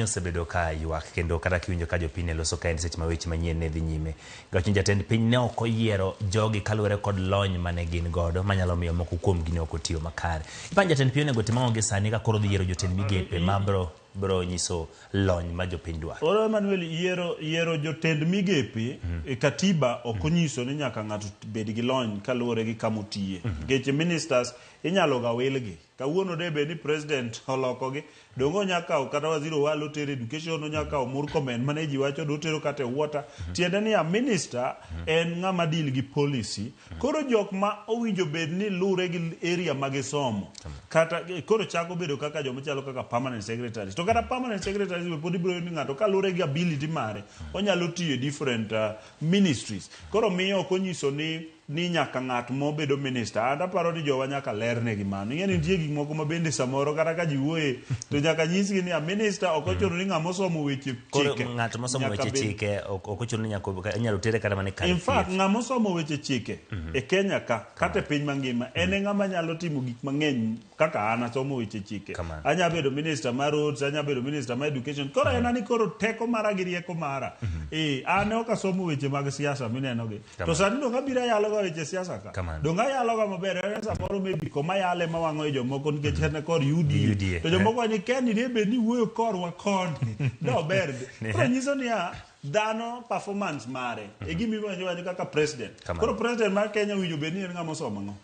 Jopiny osebedo ka ywak kendo kata kiwinjo ka jopiny ne loso kaendi seche ma weche manyien ne dhi nyime. Giwacho ni jatend piny ne ok oyiero jogi kaluwore kod lony mane gin godo manyalo miyo moko kuomgi ne ok otiyo makare. Iparo ni jatend piny onego otim ang'o gi sani ka koro odhi yiero jotend migepe ma bro bro nyiso lony ma jopiny dwaro? Oro Emmanuel yiero yiero jotend migepe e katiba ok onyiso ni nyaka ng'ato bed gi lony kaluwore gi kama otiye. Nikech ministers inyalo ga wilgi. Kawuono de bed ni president olokogi, donge onya kawo kata waziri Owalo otero education, onya kawo Murkomen mane ji wacho ni otero kata e water. Tiende niya minister en ng'ama deal gi policy. Koro jok ma owinjo bed ni lure gi area ma gisomo, kata koro chako bedo kaka joma chalo kaka permanent secretaries. To kata permanent secretaries be pod ibiro yudo ni ng'ato kalure gi ability mare, onyalo tiyo e different ministries. Koro miyo ok onyiso ni ni nyaka ng'at mobedo minister and aparo ni jowa nyaka lernegi mano. Ing'e ni nitie gik moko ma bende samoro kata ka ji wuoye to nyaka nyisgi ni a minister ok ochuno ni ng'ama osomo weche Koro chike. ng'at mosomo nyaka weche bed- chike ok ochuno ni nyaka inyalo tere kata mana e kar In fact, thieth. ng'ama osomo weche chike e Kenya ka kata e piny mangima en e ng'ama nyalo timo gik mang'eny kaka an asomo weche chike. Kamano. Anya bedo minister mar roads, anya bedo minister mar education. Koro en ani koro teko mara gi rieko mara. Eh, an ok asomo weche mag siasa mineno gi. To Kamano. sani donge abiro ayalo ga weche siasa ka. Kamano. Donge ayalo ga maber en samoro maybe koma ayale ma wang'o i jomoko nikech en kor UDA. UDA. To jomoko wacho ni Ken ni bed ni wuoyo korwa koni. Dober. Koro nyiso niya dhano performance mare e gima iwacho wacho kaka president. Kamano. Koro president mar Kenya owinjo bed ni en ng'ama osomo ang'o?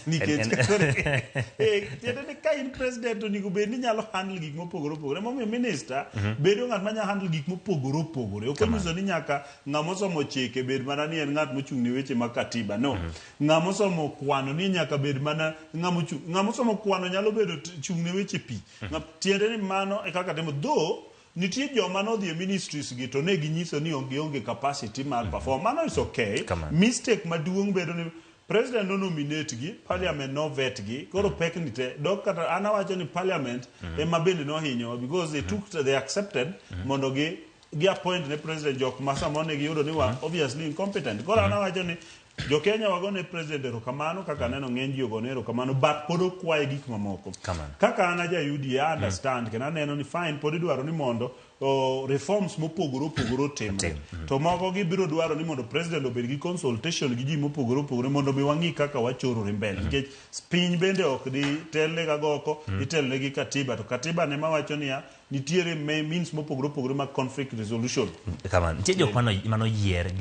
Nikech eh, tiende ni ka in president onego bed ni nyalo handle gik mopogore opogore. Emomiyo minister bedo ng'at manya handle gik mopogore opogore. Ok onyiso ni nyaka ng'ama osomo chike bed mana ni en ng'at mochung' ne weche mag katiba. No. Ng'ama osomo kwano ni nyaka bed mana ng'ama ochung' ng'ama osomo kwano nyalo bedo chung' ne weche pi. Tiende ni mano e kaka timo. Though nitie joma nodhi e ministries gi to ne ginyiso ni gionge capacity mar perform. Mano is okay. Kamano. Mistake maduong' bedo ni president no nominate gi, parliament no vet gi, koro pek ni te. Dok kata an awacho ni parliament ema bende nohinyowa because they took they accepted mondo gi appoint ne president jok ma samoro ne giyudo ni wa obviously incompetent. Koro an awacho ni jo Kenya wago ne president erokamano kaka aneno ng'eny ji ogone erokamano but pod okwaye gik mamoko. Kamano. Kaka an aja UDA I understand kendo aneno ni fine pod idwaro ni mondo reforms mopogore opogore otimre. Otim, To moko gibiro dwaro ni mondo president obed gi consultation gi ji mopogore opogore mondo mi wang'i kaka wachorore mbele. Nikech piny bende ok di telne ga goko, itelne gi katiba. To katiba ne mawacho niya, nitiere means mopogore opogore mag conflict resolution. Kamano. Nitie jok mano manoyier gi